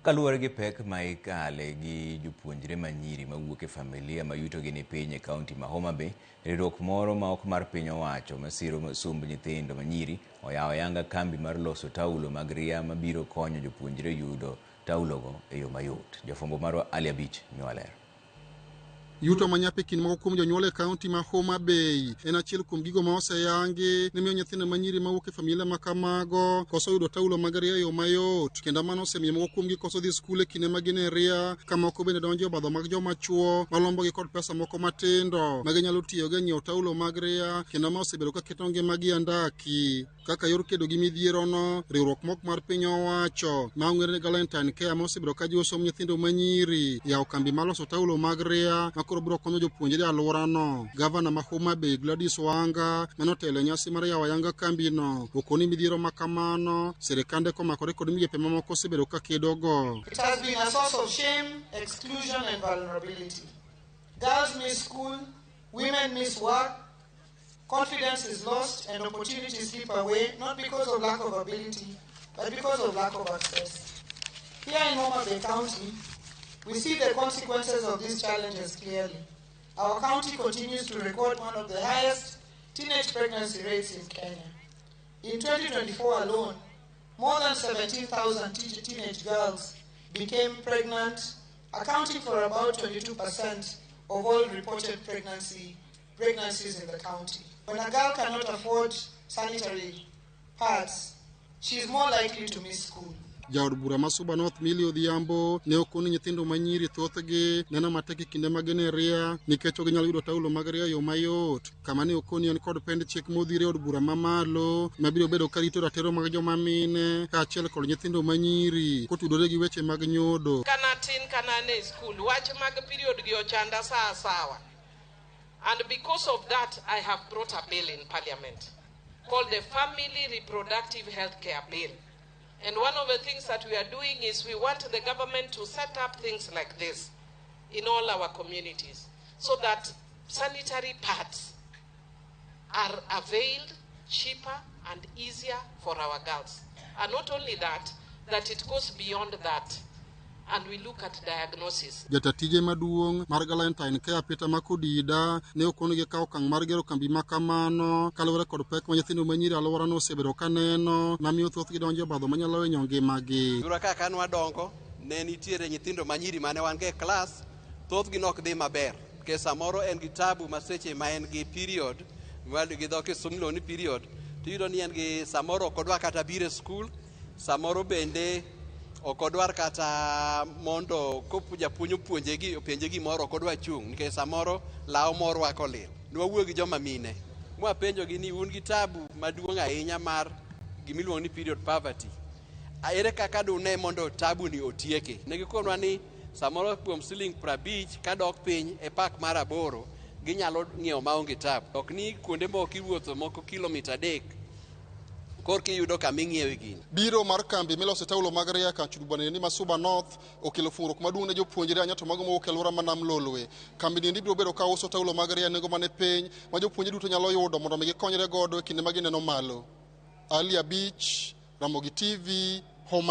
Kaluwore gi pek ma ikale gi jopuonjre manyiri mawuok e familia ma yutogi ni piny e kaunti ma Homa Bay, riwruok moro ma ok mar piny owacho masiro somb nyithindo manyiri oyawo ayanga kambi mar loso taulo mag ria mabiro konyo jopuonjre yudo taulogo e yo mayot. Jafwambo marwa Ali Abich miwa ler. Yuto manyap e kind moko kuom jonyuol e kaunti ma Homa Bay en achiel kuom gigo ma oseyangi ni miyo nyithindo manyiri mawuok e familia ma kamago koso yudo taulo mag ria e yo mayot, kendo mano osemiyo moko kuomgi koso dhi skul e kinde ma gin e ria, ka moko bende donjo e obadho mag joma chuo malombogi kod pesa moko matindo ma ginyalo tiyogo e nyiewo taulo mag ria, kendo ma osebedo ka keto ngimagi e andaki. Kaka yor kedo gi midhierono, riwruok mok mar piny owacho ma ong'ere ni Galentine Care ma osebedo ka jiwo somb nyithindo manyiri yawo kambi mar loso taulo mag ria ma koro biro konyo jopuonjre e alworano. Gavana ma Homa Bay Gladys Wanga mane otelo e nyasi mar yawo ayanga kambino okoni midhiero ma kamano sirikande komakore kod migepe mamoko osebedo ka kedogo. It has been a source of shame, exclusion and vulnerability. Girls miss school, women miss work, confidence is lost and opportunities slip away, not because of lack of ability, but because of lack of access. Here in Homa Bay County, we see the consequences of these challenges clearly. Our county continues to record one of the highest teenage pregnancy rates in Kenya. In 2024 alone, more than 17,000 teenage girls became pregnant, accounting for about 22% of all reported pregnancies in the county. When a girl cannot afford sanitary pads, she is more likely to miss school. Jaod bura ma Suba North Millie Odhiambo ne okoni nyithindo manyiri thothgi neno matek e kinde ma gin e ria nikech ok ginyal yudo taulo mag ria e yo mayot. Kama ne okoni en kod pend chik modhir e od bura mamalo mabiro bedo ka rito ratiro mag joma mine kaachiel kod nyithindo manyiri kotudore gi weche mag nyodo. Kana tin kana an e skul, wach mag period gi ochanda saa sawa. And because of that, I have brought a bill in parliament called the Family Reproductive Health Care Bill. And one of the things that we are doing is we want the government to set up things like this in all our communities so that sanitary pads are availed cheaper and easier for our girls. And not only that, that it goes beyond that. And we look at diagnosis. Jata tije maduong' mar Galentine Care Peter Makodida ne okoni gikawo okang' mar gero kambi ma kamano kaluwore kod pek ma nyithindo manyiri e alworano osebedo ka neno mamiyo thothgi donjo e obadho manyalo hinyo ngimagi. Thurwa ka kane wadongo ne nitiere nyithindo manyiri mane wan go e klas, thothgi nok dhi maber nikech samoro en gi tabu ma seche ma en gi period, gi dho kisungu iluongo ni period, tiyudo ni en gi samoro ok odwa kata biro e skul, samoro bende ok odwar kata mondo kopo japuonj opuonje openje gimoro ok odwa chung' nikech samoro law morwako lil. Nwawuoyo gi joma mine mwapenjogi ni un gi tabu maduong' ahinya mar gimiluongo ni period poverty. Ere kaka dune mondo tabu ni otieki? Ne gikonwa ni samoro kuom siling 50 kadok piny e pak mar 8 ginyalo ng'iewo maonge tabu. Ok ni kuonde moko iwuotho moko kilomita 3 korka iyudo kama ing'iewe gini. Biro mar kambi milose taulo mag ria kach ni ma Suba North okelo fungruok maduong' ne jopuonjre ahinya to mago mowuok e alwora ma Nam Lolwe. Kambi ni biro bedo ka uso taulo mag ria nengo mane piny ma jopuonjre duto nyalo yudo mondo mi gikonyre godo e kinde ma gineno malo. Ali Abich, Ramogi TV, Homa.